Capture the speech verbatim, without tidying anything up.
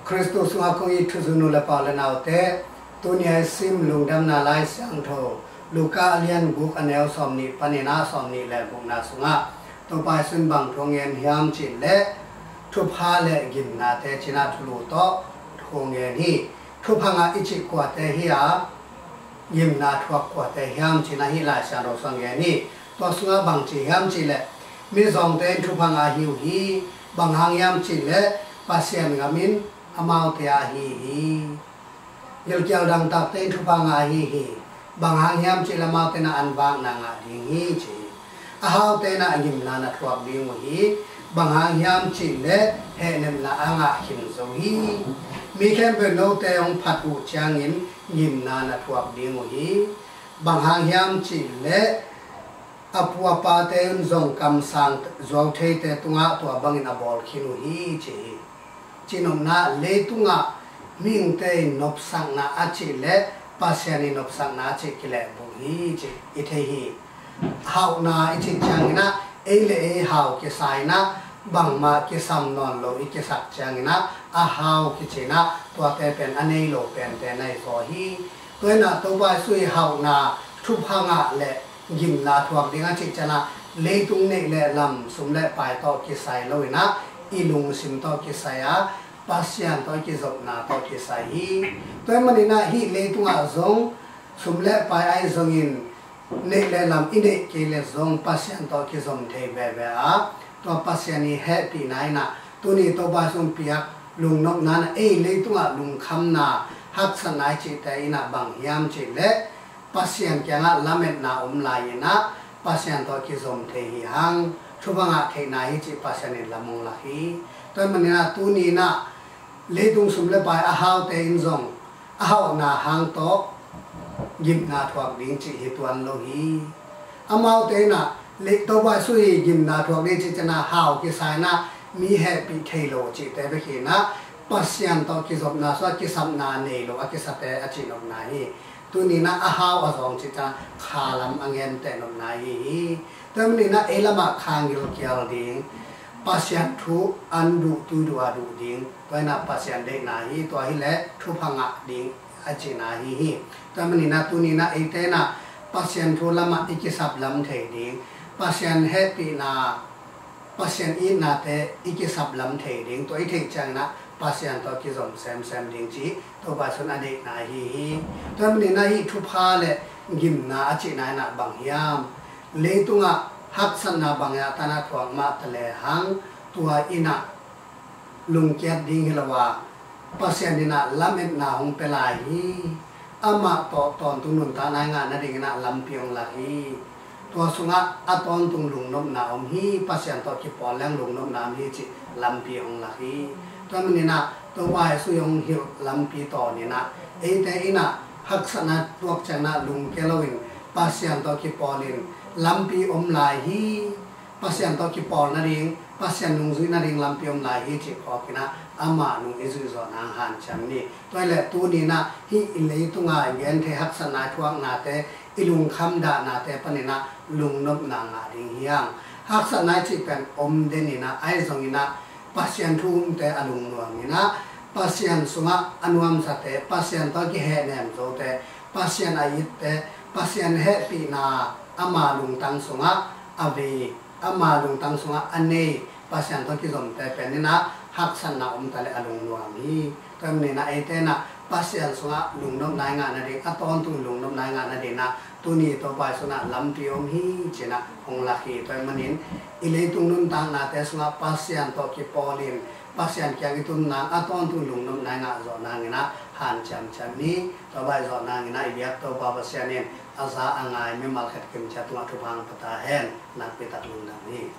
Khristu sungah kong it thuzui nu le pa le naute, tuni a i sim Lungdamna Lai Siangtho Luka a lian guk a neu sawmnih panin ah sawmnih le gukna sungah Topa Jesu in bang thu a ngen hiam cih leh thupha le gimnate ci-in ah thulu tawh thu a ngen hi. Thupha ngah i cih kuate hi a, gimna thuak kuate hiam ci-in ah hih Lai Siangtho sung a ngen hi. Tua sungah bang ci hiam cih leh, mizawngte in thupha ngah ahi uh hi. Bang hang hiam cih leh Pasian gam in amaute a ahi hi. Gilkial dangtakte in thupha ngah ahi hi. Bang hang hiam cih leh amaute in ah anvakna ngah ding hi ci hi. A haute in ah gimna na thuak ding uh hi. Bang hang hiam cih leh hehnepna a ngah khin zo hi. Mi khempeuh note hong phat uh ciangin gimna na thuak ding uh hi. Bang hang hiam cih leh a pu a pate in zong kamsang zuau theite tungah tua bangin a bawl khin uh hi ci hi. Cinopna, leitungah mihingte in nopsakna a cih leh Pasian in nopsakna a cih kilehbuk hi ci i thei hi. Hauhna i cih ciangin ah ei le ei hau kisa in ah bangmah kisam nawn lo i kisak ciangin ah a hau kici in ah tuate pen a nei lo pente na hi zaw hi. Tua in ah Topa Jesu i hauhna, thupha ngah le gimna thuak ding a cih ciangin ah leitung neih le lam, sum le pai tawh kisai lo in ah i lungsim tawh kisai a, Pasian tawh i kizopna tawh kisai hi. Tua ahih manin ah hih leitungah zong sum le pai ahi zongin, neih le lam i neih kei leh zong Pasian tawh kizom thei veve a, tua Pasian i hehpihna in ah tuni Topa Jesu in piak lungnopna in ah ei leitungah lungkhamna, haksatna i cihte in ah bang hiam cih leh Pasian kiangah lametna om lai in ah Pasian tawh kizom thei hi hang, thupha ngah theihna hi cih Pasian in lam hong lak hi. Tua ahih manin ah tuni in ah leitung sum le pai a haute in zong a hauhna hang tawh gimna thuak ding cih hi tuan lo hi. Amaute in ah lei Topa Jesu i gimna thuak ding cih ciangin ah hau kisa in ah mi hehpih thei lo cihte bek hi in ah Pasian tawh kizopna sungah kisapna nei lo a kisate a cihnopna hi. Tuni in ah a hau a zawng cih ciangin ah kha lam a ngenteh nopna hi hi. Tua ahih manin ah ei lamah kha gilkial ding, Pasian thu an duh tui duh a duh ding, tua in ah Pasian deihna hi. Tua hi leh thupha ngah ding a cihna hi hi. Tua ahih manin ah tuni in ah eite in ah Pasian thu lamah i kisap lam thei ding, Pasian hehpihna, Pasian itnate i kisap lam thei ding, tua i theih ciangin ah Pasian tawh kizom semsem ding cih Topa Jesu in a deihna ahi hi. Tua ahih manin ah hih thupha le gimna a cihna in ah bang hiam? Leitungah haksatna bang a tan a thuak mah ta lehang, tua in ah lungkiat ding hi lo a, Pasian in ah lametna hong pia lai hi. Amah tawh tawntung nuntakna i ngah nadingin ah lampi hong lak hi. Tua sungah a tawntung lungnopna om hi. Pasian tawh kipawl leng lungnopna om hi cih lampi hong lak hi. Tua ahih manin ah Topa Jesu i hong hilh lampi tawn in ah eite in ah haksatna tuak ciangin ah lungkia loin Pasian tawh kipawlin lampi om lai hi. Pasian tawh kipawl nading, Pasian nungzui nading lampi om lai hi cih phawk in ah ama nung i zuih zawh nang hanciam ni. Tua hi leh tuni in ah hih i leitunga i genthei haksatna i thuaknate, i lungkham dahnate panin ah lungnopna ngah ding hi hang. Haksatna i cih pen om den in ah, ahi zongin ah Pasian thu umte a lungnuam in ah, Pasian sungah a nuamsate, Pasian tawh kihehnem zote, Pasian a itte, Pasian hehpihna ama lungtang sungah a vei, ama lungtang sungah a nei Pasian tawh kizomte pen in ah haksatna om ta leh a lungnuam hi. Tua ahih manin ah eite in ah Pasian sungah lungnopna i ngah nading, a tawntung lungnopna i ngah nadingin ah tuni Topa Jesu in ah lampi om hi ci-in ah hong lak hi. Tua ahih manin i leitung nuntaknate sungah Pasian tawh kipawlin Pasian kiang i tun nang, a tawntung lungnopna i ngah zawh nangin ah hanciam ciam ni. Tua bang i zawh nangin ah i biak Topa Pasian in a za a ngai mimal khat kim ciat tungah thupha hong pia ta hen. Nakpi tak lungdam hi.